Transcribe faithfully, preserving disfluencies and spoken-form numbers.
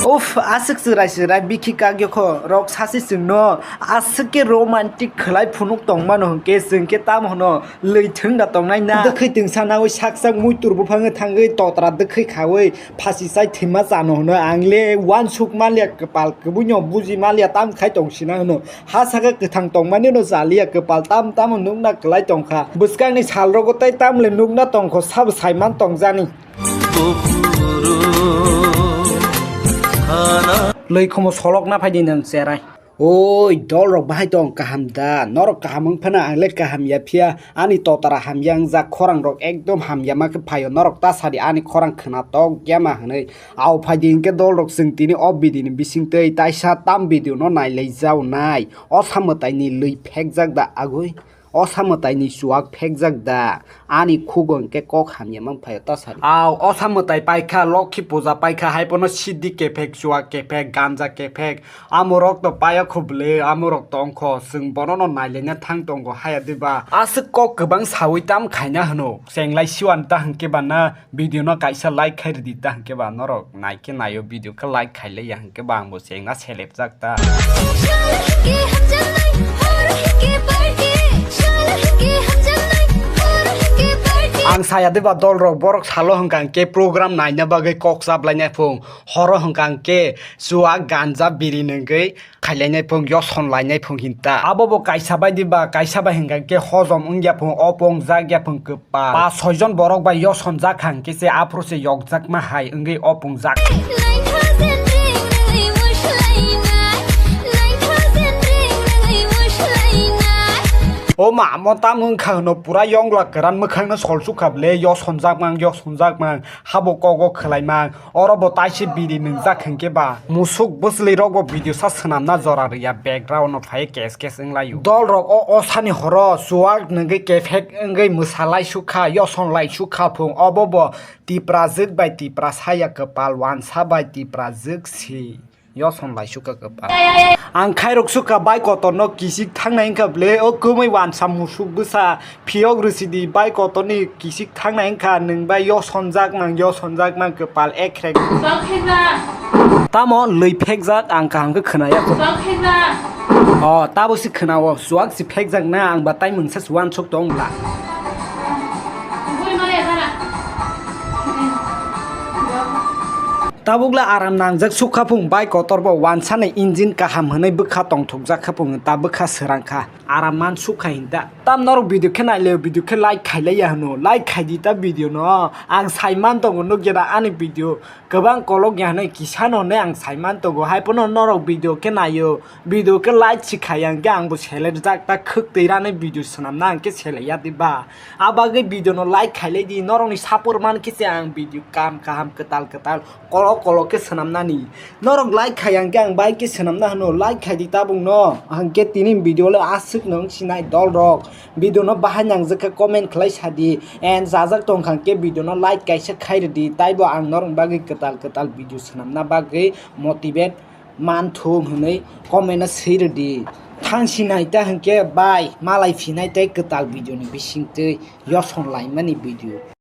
Uff, aswk chwrai chwrai bikhi kagyo kho, rok sasi chwngno aswk khe romantic khwlai phunuk tongmano hwnkhe chwng khe tamo hwno lwi thwng da tongnai na. Dwkhwi twngsa nawi sak sak muitur buphangwi thangwi totra dwkhwi khawi phasi chai thwima chano hwno ang le uansuk manliya kwpal kwbwino buji manliya tam khai tong sina hwno. Ha saka kwthang tongmani no chaliya kwpal tam tamo nukna kwlai tongkha. Bwskangni salrogo tei tamle nukna tongkho sabo saiman tongjani. Lwi khomo solokna phaidi nwng cherai. Oi, dolrok bahai tong kaham da? Norok kaham wng phano ang le kaham ya phiya. Ani totara hamya wngjak, khorang rok ekdom hamya ma khe phaio. Norok ta sadi ani khorang khwna tok ya ma hwnwi. Au phaidi hinkhe dolrok chwng tini o video ni bisingtwi taisa tam video no nailai jaunai. O samwtai ni lwi phekjak da agwi? O samwtai ni chuak phekjak da? Ani khugo hinkhe kok hamya mang phaio ta sadi. Au, o samwtai paikha, Lokhi puja paikha, hai pono sidi kephek, chuak kephek, ganja kephek, amorok to paya kho bwle, amorok tongkho, chwng bono no nailaina thang tongo haya diba? Aswk kok kwbang sawi tam khaina hwno, chenglai siwan ta hwnkhe ba na video no kaisa like khai rwdi ta hwnkhe ba norok naikhe naio video khe like khailaiya hwnkhe ba ang bo chengna selep jak ta. Ang saya diba dolrok borok salo hwnkha hwnkhe program naina bagwi kok chaplainai phung, horo hwnkha hwnkhe chuak ganja biri nwngwi khailainai phung, yoson lainai phung hinta. Abo bo kaisa bai diba, kaisa bai hwnkha hwnkhe hojom wngya phung, o phung jak ya phung kwpal. Pas soi jon borok bai yoson jak hang khe se aphuru se yokjakma hai wngwi o phung jak. O ma, amo tamo wngkha hwno pura yongla kwran mwkhangno sol sukha ble, yoson jak mang, yoson jak mang, habo kogo khwlai mang. Oro bo taise biri nwngjak hwnkhe ba musuk bwsli rok bo video sa swnamna jora rwya background no phai kes kes wnglaio. Dol rok o osani horo chuak nwngwi kephek wngwi mwsa lai sukha, yoson lai sukha phung, obo bo Tiprajwk bai Tiprasa ya kwpal, wansa bai Tiprajwk si yoson lai sukha kwpal. Ang khairok sukha bai kotor no kisik thangnai wngkha ble, o kwmwi wansa musuk bwsa. Phiyok rwsidi bai kotorni kisik thangnai wngkha, nwng bai yosonjak mang, yosonjak mang kwpal ekrek. Tamo lwi phekjak ang kaham khe khwnaya. O, tabo se khwnao, chuak se phekjak na, ang ba tai mungsa se uansuk tong bla. Tabukla aram nangjak sukha phung bai kotor bo wansani engine kaham hwnwi bwkha tongthokjak kha phung ta bwkha swrang kha. Aram man sukha hinta. Tam norok video khe nailai, video khe like khailai ya hwno. Like khaidi ta video no. Ang saiman tongo nukya da ani video. Kwbang kolok ya hwnwi kisa no hwnwi ang saiman tongo. Hai phano norok video khe naio. Video khe like si khaiya hwnkhe ang bo selek jak ta khwk twi rani video swnamna hwnkhe selek ya di ba. A bagwi video no like khailai di. Norokni support man khe se ang video kam kaham kwtal kwtal kolok kolok khe swnamnani. Norok like khaiya hwnkhe ang bai khe swnamna hwno, like khaidi tabuk no. Hwnkhe tini video le aswk no wng sinai dol rok. Video no bahai nangjak khe comment khlai sadi. And jajak tongkha hwnkhe video no like kaisa khai rwdi. Taibo ang norok bagwi kwtal kwtal video swnamna bagwi motivate manthu hwnwi comment no swi rwdi. Thang sinai ta hwnkhe bai malai phinai tei kwtal video ni bisingtwi yoson laimani video.